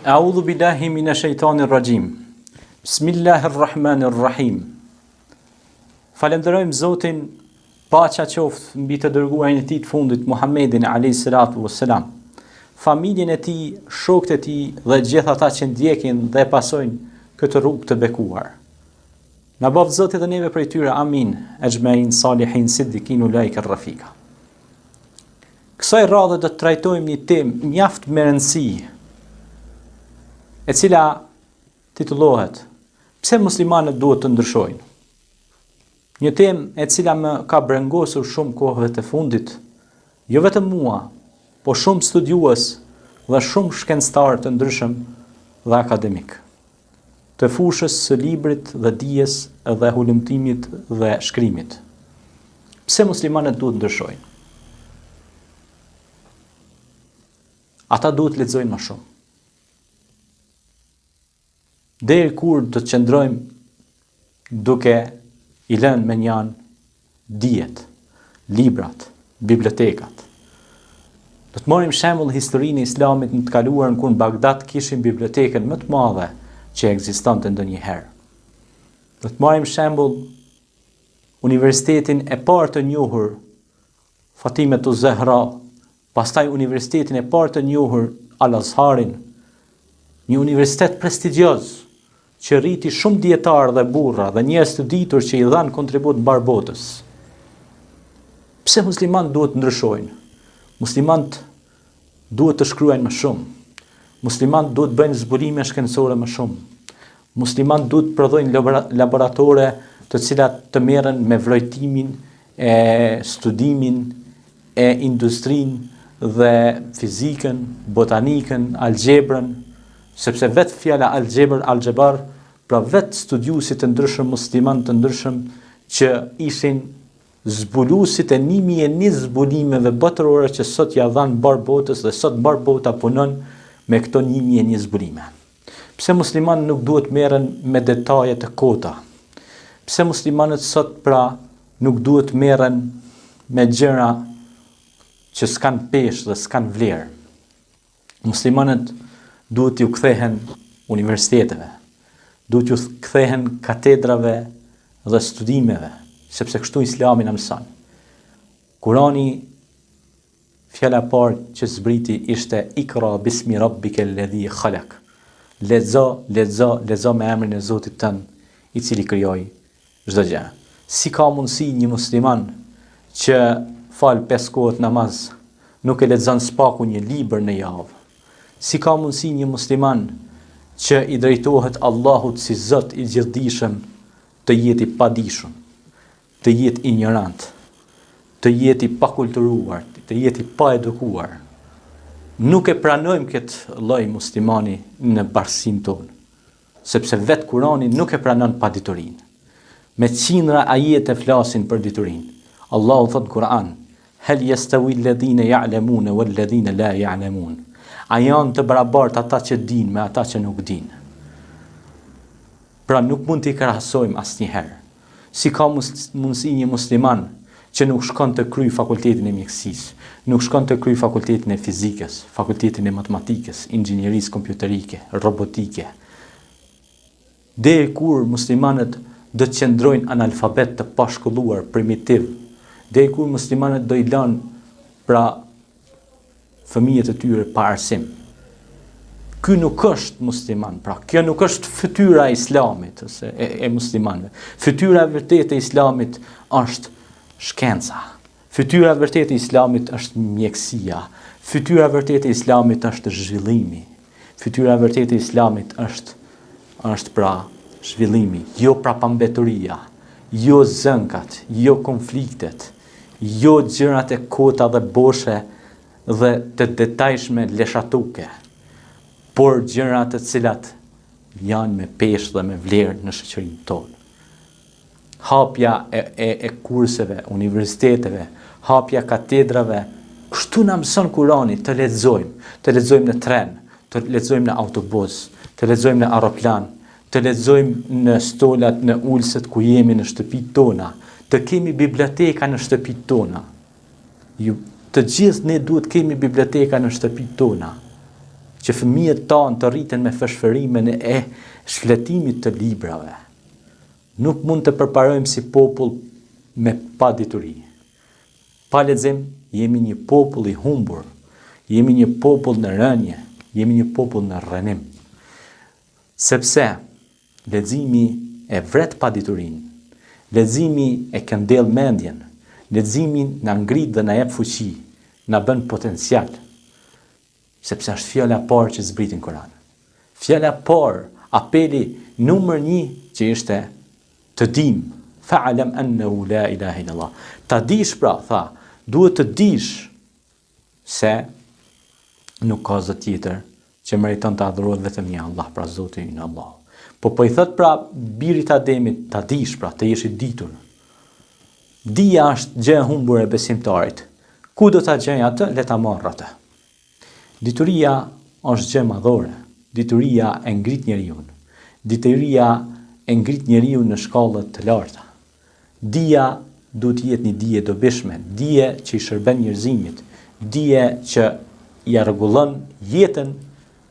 A'udhu billahi minash shaitanir rajim. Bismillahir Rahmanir Rahim. Falënderojmë Zotin, paqja qoftë mbi të dërguarin e tij të fundit Muhammedin alayhi salatu wassalam. Familjen e tij, shokët e tij dhe gjithë ata që ndjekin dhe pasojnë këtë rrugë të bekuar. Na bëftë Zoti dhe neve prej tyre, amin. Ejmain salihin siddiqin ulaika rafika. Kësaj radhe do të trajtojmë një temë mjaft me rëndësi, e cila titullohet Pse muslimanët duhet të ndryshojnë? Një temë e cila më ka brengosur shumë kohëve të fundit, jo vetëm mua, po shumë studiues dhe shumë shkencëtarë të ndryshëm dhe akademikë të fushës së librit dhe dijes dhe hulumtimit dhe shkrimit. Pse muslimanët duhet ndryshojnë? Ata duhet të lexojnë më shumë. Deri kur do të qëndrojmë duke i lënë mënjanë dijet, librat, bibliotekat. Do të marrim shembull historinë e Islamit në të kaluarën kur në Bagdad kishim bibliotekën më të madhe që ekzistonte ndonjëherë. Do të marrim shembull universitetin e parë të njohur Fatimetu Zehra, pastaj universitetin e parë të njohur Al Azharin, një universitet prestigjioz që rriti shumë dijetarë dhe burra dhe njerëz të ditur që i dhanë kontribut mbarë botës. Pse muslimanët duhet të ndryshojnë? Muslimanët duhet të shkruajnë më shumë. Muslimanët duhet të bëjnë zbulime shkencore më shumë. Muslimanët duhet të prodhojnë laboratore të cilat të merren me vrojtimin e studimin e industrinë dhe fizikën, botanikën, algjebrën, sepse vetë fjala algjebër, algjebar, pra vetë studiuesit të ndryshëm muslimanë të ndryshëm që ishin zbuluesit e 1001 zbulimeve botërore që sot ia dhanë mbarë botës dhe sot mbarë bota punon me këto 1001 zbulime. Pse muslimanët nuk duhet merren me detaje të kota? Pse muslimanët sot pra nuk duhet merren me gjëra që s'kanë peshë dhe s'kanë vlerë? Muslimanët duhet t'ju kthehen universiteteve, duhet t'ju kthehen katedrave dhe studimeve, sepse kështu Islami na mëson. Kurani fjala e parë që zbriti ishte Ikra bismi rabbike ledhi khalak. Lexo, lexo, lexo me emrin e Zotit tënd, i cili krijoi çdo gjë. Si ka mundësi një musliman që fal pesë kohët namaz, nuk e lexon së paku një libër në javë? Si ka mundësi një musliman që i drejtohet Allahut si Zot i gjithëdijshëm të jetë i padijshëm, të jetë injorant, të jetë i pakulturuar, të jetë i paedukuar? Nuk e pranojmë këtë lloj muslimani në bashkësinë tonë. Sepse vetë Kurani nuk e pranon paditurinë. Me qindra ajete flasin për diturinë. Allahu thotë në Kur'an, Hel yastawi alladhina ya'lamuna walladhina la ya'lamun. A janë të barabartë ata që dinë me ata që nuk dinë? Pra nuk mund t'i krahasojmë asnjëherë. Si ka mundësi një musliman që nuk shkon të kryjë fakultetin e mjekësisë, nuk shkon të kryjë fakultetin e fizikës, fakultetin e matematikës, inxhinierisë kompjuterike, robotike. Deri kur muslimanët do të qëndrojnë analfabetë të pashkolluar, primitiv, deri kur muslimanët do i lanë pra fëmijët e tyre pa arsim. Ky nuk është musliman, pra kjo nuk është fytyra e islamit ose e, e muslimanëve. Fytyra e vërtetë e islamit është shkenca. Fytyra e vërtetë e islamit është mjekësia. Fytyra e vërtetë e islamit është zhvillimi. Fytyra e vërtetë e islamit është është pra zhvillimi, jo prapambeturia, jo zënkat, jo konfliktet, Jo gjërat e kota dhe boshe dhe të detajshme leshatuke, por gjëra të cilat janë me peshë dhe me vlerë në shoqërinë tonë. Hapja e, e, e kurseve, universiteteve, hapja katedrave, kështu na mëson Kurani të lexojmë, të lexojmë në tren, të lexojmë në autobus, të lexojmë në aeroplan, Të lexojmë në stolat, në ulëset ku jemi në shtëpitë tona, të kemi biblioteka në shtëpitë tona. Ju, të gjithë ne duhet kemi biblioteka në shtëpitë tona. që fëmijët tanë të rriten me fëshfërimën e shfletimit të librave. Nuk mund të përparojmë si popull me padituri. Pa lexim jemi një popull i humbur, jemi një popull në rënie, jemi një popull në rrënim. Sepse leximi e vret paditurinë, leximi e këndell mendjen, leximi na ngrit dhe na jep fuqi, na bën potencial. Sepse është fjala e parë që zbriti në Kur'an. Fjala e parë, apeli numër një që ishte të dimë, fa'lam annahu la ilaha illallah. Ta dish pra, tha, duhet të dish se nuk ka zot tjetër që meriton të adhurohet vetëm një Allah, pra Zoti ynë Allah. Po po i thot pra birit Ademit, ta dish pra, të jesh i ditur. Dija është gjë e humbur e besimtarit. Ku do ta gjejë atë, le ta marrë atë. Dituria është gjë madhore. Dituria e ngrit njeriun. Dituria e ngrit njeriun në shkallë të larta. Dija duhet të jetë një dije e dobishme, dije që i shërben njerëzimit, dije që ia rregullon jetën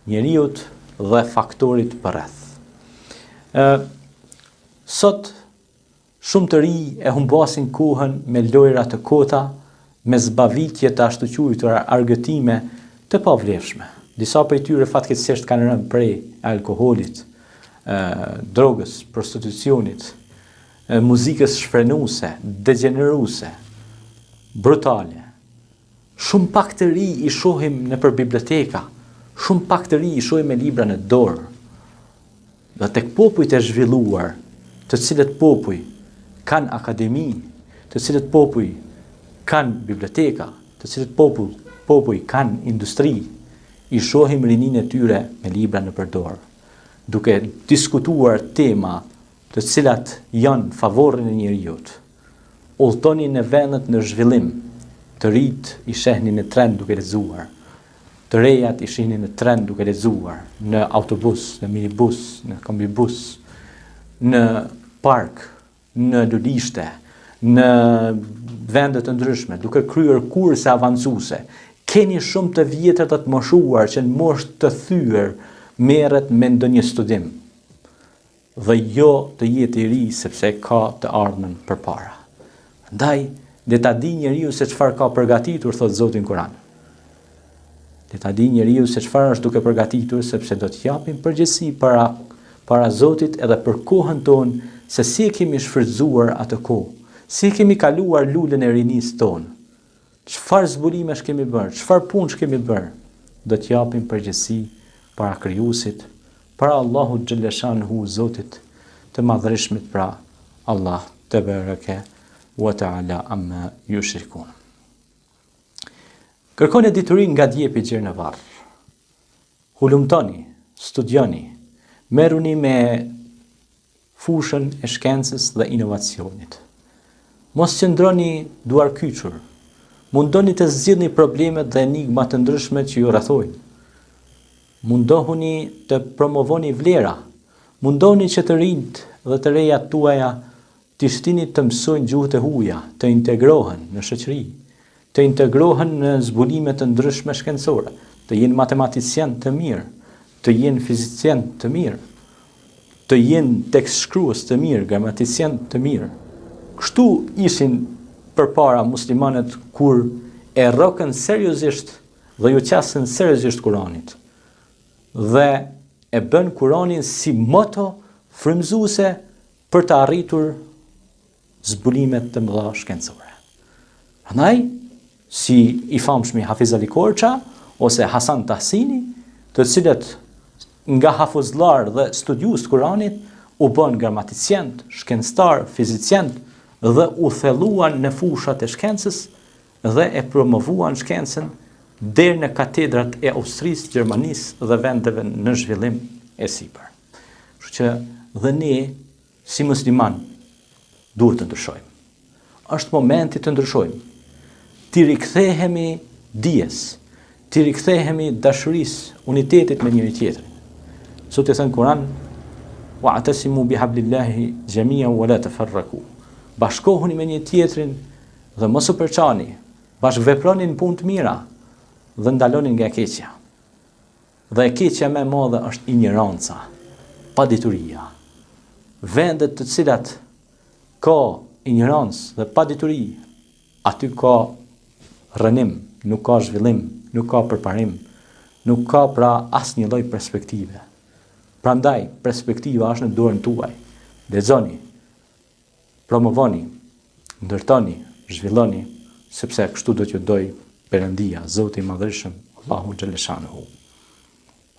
njeriut dhe faktorit përreth. Ë sot Shumë të rinj e humbasin kohën me lojra të kota, me zbavitje të ashtuquajtura argëtime të pavlefshme. Disa prej tyre fatkeqësisht kanë rënë pre e alkoolit, drogës, prostitucionit, muzikës shfrenuese, degjeneruese, brutale. Shumë pak të ri i shohim nëpër biblioteka, shumë pak të ri i shohim me libra në dorë. Dhe tek popujt e zhvilluar, të cilët popuj kanë akademi, të cilët popuj kanë biblioteka, të cilët popull, popuj kanë industri, i shohim rininë e tyre me libra nëpër dorë, duke diskutuar tema të cilat janë favorin e njeriut. Udhëtoni në vendet në zhvillim, të rinjtë i shehni në tren duke lexuar, të rejat i shihni në tren duke lexuar, në autobus, në minibus, në kombibus, në park, në lulishte, në vende të ndryshme, duke kryer kurse avancuese. Keni shumë të vjetër dhe të moshuar që në moshë të thyer merret me ndonjë studim. dhe jo të jetë i ri sepse ka të ardhmen përpara. Ndaj, le ta di njeriu se çfarë ka përgatitur, thotë Zoti në Kur'an. Le ta di njeriu se çfarë është duke përgatitur sepse do të japim përgjegjësi para para Zotit edhe për kohën tonë se si e kemi shfrytëzuar atë kohë, si e kemi kaluar lulen e rinisë tonë. Çfarë zbulimesh kemi bërë, çfarë punësh kemi bërë, do të japim përgjegjësi para Krijuesit, para Allahut xhelleshanuhu Zotit të Madhërishmit pra Allah tebareke wa taala amma yushrikun. Kërkoni diturinë nga djepi gjer në varr. Hulumtoni, studioni, merruni me fushën e shkencës dhe inovacionit. Mos qëndroni duarkyçur. Mundoni të zgjidhni problemet dhe enigma të ndryshme që ju rrethojnë. Mundohuni të promovoni vlera. Mundoni që të rinjtë dhe të rejat tuaja t'i shtini të mësojnë gjuhët e huaja, të integrohen në shoqëri, të integrohen në zbulime të ndryshme shkencore, të jenë matematicientë të mirë, të jenë fizicientë të mirë, të jenë tekstshkrues të mirë, gramaticienë të mirë. Kështu ishin përpara muslimanët kur e rrokën seriozisht dhe iu qasën seriozisht Kuranit. Dhe e bënë Kuranin si moto frymëzuese për të arritur zbulime të mëdha shkencore. Prandaj, si i famshmi Hafiz Ali Korça ose Hasan Tahsini, të cilët nga hafuzllarë dhe studiues të Kuranit u bënë gramaticienë, shkencëtarë, fizicienë dhe u thelluan në fushat e shkencës dhe e promovuan shkencën deri në katedrat e Austrisë, Gjermanisë dhe vendeve në zhvillim e sipër. Kështu që dhe ne si musliman duhet të ndryshojmë. Është momenti të ndryshojmë. T'i rikthehemi dijes, t'i rikthehemi dashurisë, unitetit me njëri-tjetrin. Zoti thotë në Kur'an, "Wa'tasimu bihablillahi jami'an wa la tafarraqu." Bashkohuni me njëri-tjetrin dhe mos u përçani. Bashkëveproni në punë të mira dhe ndaloni nga e keqja. Dhe e keqja më e madhe është injoranca, padituria. Vendet të cilat ka injorancë dhe padituri, aty ka rrënim, nuk ka zhvillim, nuk ka përparim, nuk ka pra asnjë lloj perspektive. Prandaj, perspektiva është në dorën tuaj. Lexoni, promovoni, ndërtoni, zhvilloni, sepse kështu do t'ju dojë Perëndia, Zoti i Madhërishëm, Allahu xhelleshanuhu.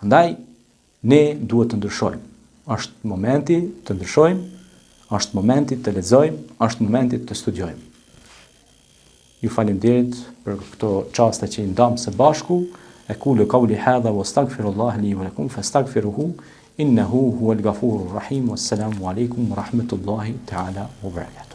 Prandaj, ne duhet të ndryshojmë. Është momenti të ndryshojmë, është momenti të lexojmë, është momenti të studiojmë. Ju faleminderit për këto çaste që i ndamë së bashku. Ekulu kauli hadha wa astaghfirullah li wa lakum fastaghfiruhu innahu huwal ghafurur rahim. Wassalamu alaikum wa rahmatullahi ta'ala wa barakatuh.